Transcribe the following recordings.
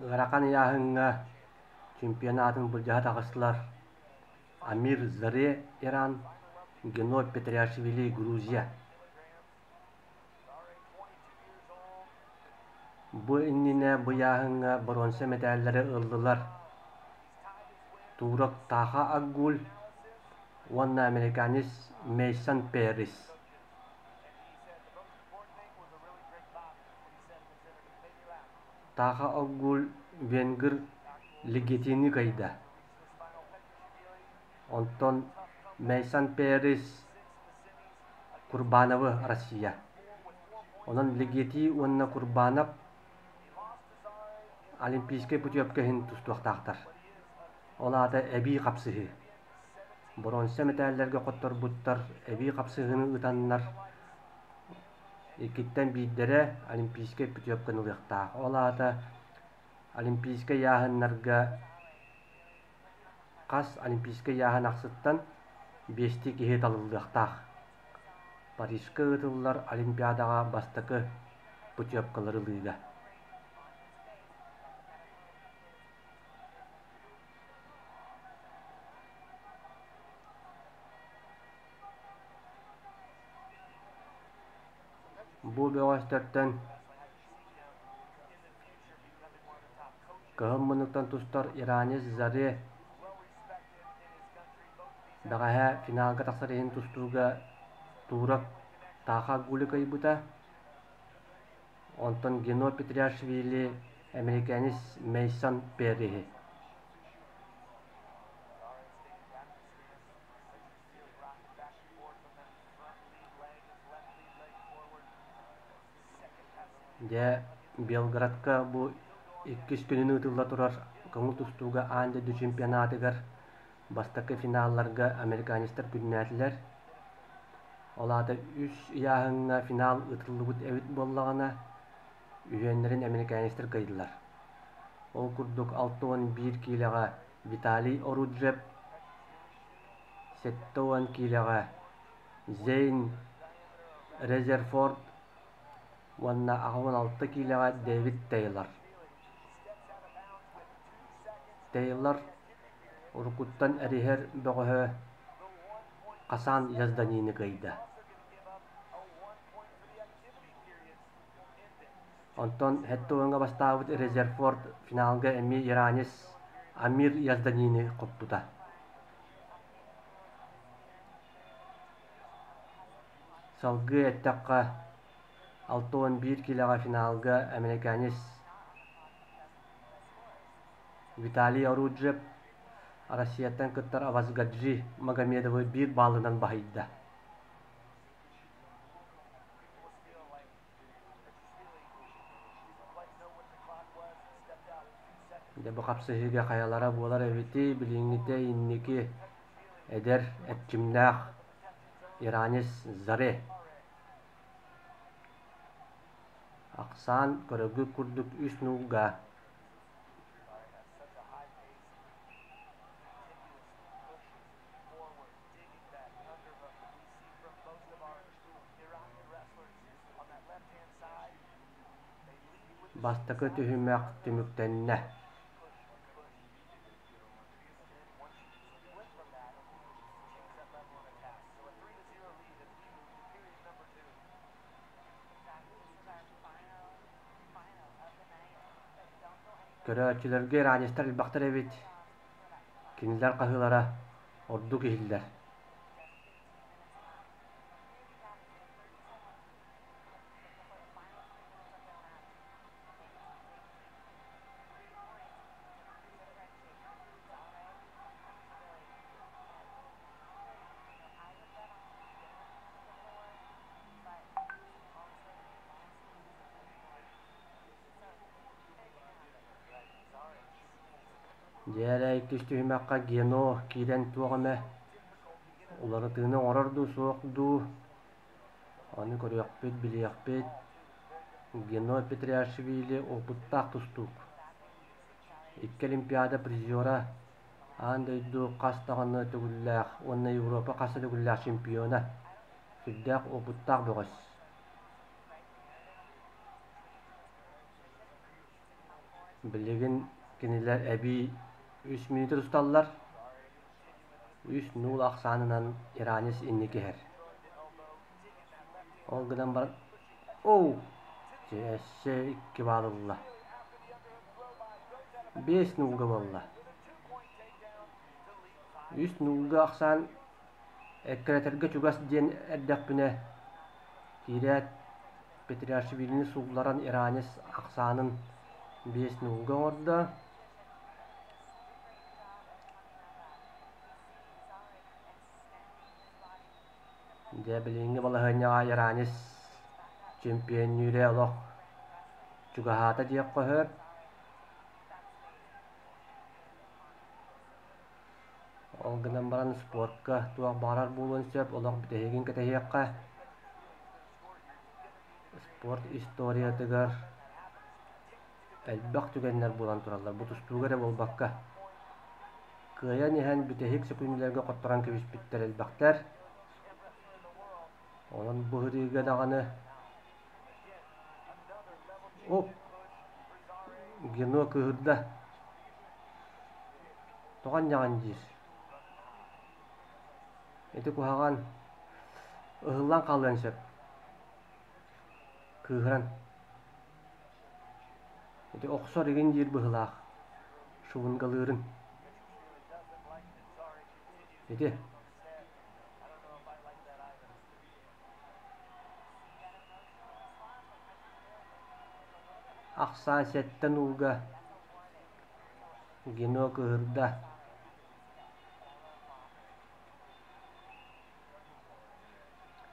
Ыарахан ыйааһыҥҥа чемпионатын былдьаһа таҕыстылар Амир Заре Иран, Гено Петриашвили Грузия. Бу иннинэ бу ыйааһыҥҥа боруонса мэтээллэри ыллылар турок Таха Акгуль уонна американец Мейсон Перрис. Таха Акгуль венгр Лигетини кыайда. Онтон Мейсон Перрис Курбановы Россия. Онон Лигети уонна Курбанов Олимпийскай путевка иһин тустуохтаахтар. Ол аата эбии хапсыһыы. Боруонса мэтээллэргэ хотторбуттар эбии хапсыһыыны ыытаннар иккиттэн биирдэрэ Олимпийскай путевканы ылыахтаах. Ол аата Олимпийскай ыйааһыннарга хас Олимпийскай ыйааһын ахсыттан биэстии киһи талыллыахтаах. Парижка ыытыллар Олимпиадаҕа бастакы путевкалары ылыыга. Бу бөҕөстөртөн Кыһыл муннуктан тустар иранец Заре бэҕэһээ финалга тахсар иһин тустууга турок Таха Гули кыайбыта. Онтон Гено Петриашвили американец Мейсон Перриһи. Дьэ, Белгородка бу иккис күнүн ыытылла турар көҥүл тустууга аан дойду чемпионатыгар бастакы финалларга американецтар күннээтилэр. Ол аата үс ыйааһыҥҥа финал ыытыллыбыт эбит буоллаҕына, үһүөннэрин американецтар кыайдылар. Ол курдук 61 киилэҕэ Виталий Оруджев, 70 киилэҕэ Зейн Резерфорд уонна 86 киилэҕэ Дэвид Тейлор. Тейлор уруккуттан эриһэр бөҕөһө Хасан Язданины кыайда. Онтон хэт-уоҥҥа бастаабыт Резерфорд финалга эмиэ иранец Амир Язданины хоппута. Салгыы эттэххэ, 61 киилэҕэ финалга американец Виталий Оруджев Россияттан кыттар Авазгаджи Магомедовы биир баалынан баһыйда. Дьэ бу хапсыһыыга хайалара буолар эбитий, билиҥҥитэ инники эдэр, эрчимнээх иранец Заре Ахсаан көрөргүт курдук үс нуулга Бастакы түһүмэх түмүктэннэ. Көрөөччүлэргэ иранецтар элбэхтэр эбит, кинилэр хаһыылара ордук иһиллэр. Дьэ эрэ иккис түһүмэххэ Гено киирэн туох эмэ уларытыыны оҥорор дуу, суох дуу, ону көрүөхпүт, билиэхпит. Гено Петриашвили уопуттаах тустуук. Икки Олимпиада призера, аан дойду хас даҕаны төгүллээх уонна Европа хас да төгүллээх чемпиона, сүрдээх уопуттаах бөҕөс. Билигин кинилэр эбии үс мүнүүтэ тусталлар. Үс нуул ахсаанынан иранец инники иһэр. Ол гынан баран Оу! Дьэ, өссө икки баал ылла. Биэс нуулга буолла. Үс нуулга ахсаан эккирэтэргэ чугас диэн эрдэхпинэ, киирээт Петриашвилини суулларан иранец ахсаанын биэс нуулга оҥордо. Дьэ, билиҥҥи балаһыанньаҕа иранец чемпионнүүрэ олох чугаһаата диэххэ сөп. Ол гынан баран спортка туох баҕарар буолуон сөп, олох бүтэһигин кэтэһиэххэ. Спорт историятыгар элбэх түгэннэр буолан тураллар, бу тустууга эрэ буолбакка. Кыайан иһэн бүтэһик сөкүүндэлэргэ хотторон кэбиспиттэр элбэхтэр. Онон бу сырыыга даҕаны Оп! Гено кыыһырда. Тоҕо анньаҕын диир. Ити куһаҕан ыһыллан хаалыан сөп. Кыыһыран. Ити охсор игин диир быһыылаах. Шубунгалыырын. Ити. Ахсаан сэттэн ууга Гино кыыһырда.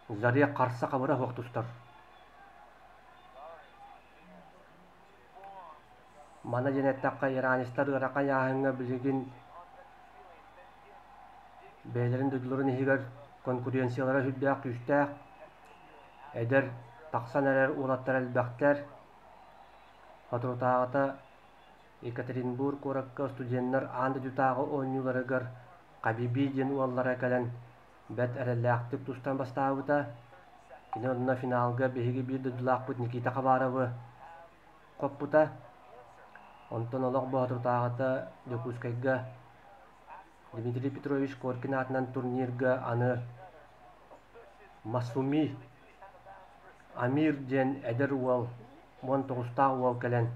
Заря харса хабыра суох тустар. Маны диэн эттэххэ, иранецтар ыарахан ыйааһыҥҥа билигин бэйэлэрин дойдуларын иһигэр конкуренциялара сүрдээх күүстээх, эдэр тахсан эрэр уолаттар элбэхтэр. Соторутааҕыта Екатеринбург куоракка студеннар аан дойдутааҕы оонньууларыгар Хабиби диэн уоллара кэлэн бэрт эрэллээхтик тустан бастаабыта. Кини онно финалга биһиги биир дойдулаахпыт Никита Хабаровы хоппута. Онтон олох боотурутааҕыта Дьокуускайга Дмитрий Петрович Коркин аатынан турнирга аны Масуми Амир диэн эдэр уол, 19-таах уол кэлэн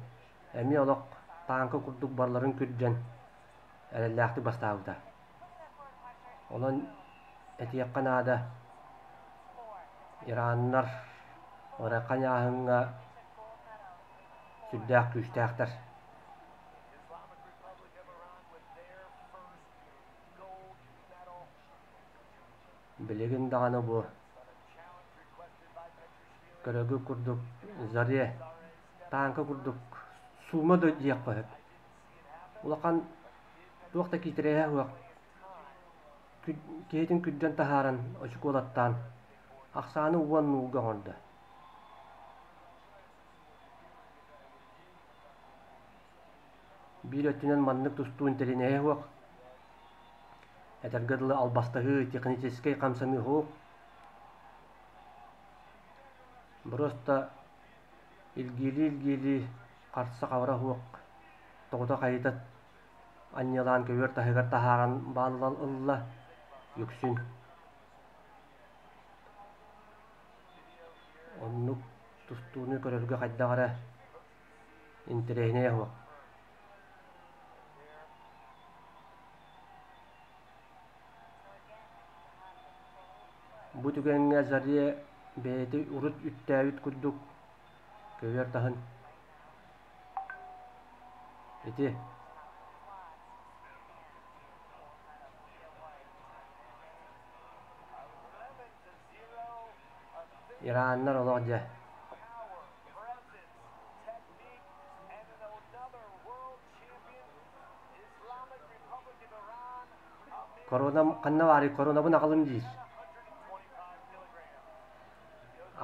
эмиэ олох тааҥка курдук барыларын күрдьэн эрэллээхтик бастаабыта. Онон этиэххэ наада, ираннар ыарахан ыйааһыҥҥа сүрдээх күүстээхтэр. Билигин даҕаны бу көрөгү курдук Заре тааҥка курдук суума да диэххэ сөп. Улахан туох да киитэрэйэ суох киһитин күрдьэн таһааран очукуолаттаан ахсааны уон нуулга оҥордо. Биир өттүнэн маннык тустуу интэриэһэ суох. Этэргэ дылы албастаһыы, техническэй хамсаныы суох. Просто илгиилии-илгиилии харса-хабара суох тоҕута хайыта анньыалаан көбүөр таһыгар таһааран бааллан ылла үксүн. Оннук тустууну көрөргө хайдах эрэ интэриэһинэйэ суох. Бу түгэҥҥэ Заря бэйэтэ урут үктээбит курдук көбүөр таһын ити Ираннар олох дьэ Коронам ханна баарый коронабын аҕалым диир.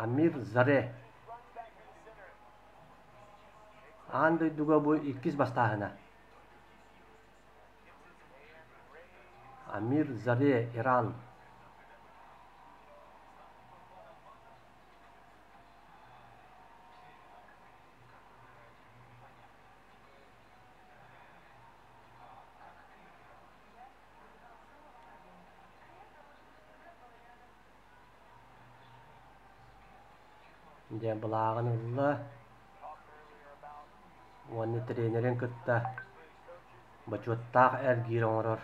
Амир Заре Аан дойдуга бу иккис бастааһына. Амир Заре Иран. Дьэ былааҕын ылла уонна тренерин кытта бочуоттаах эргиир оҥорор.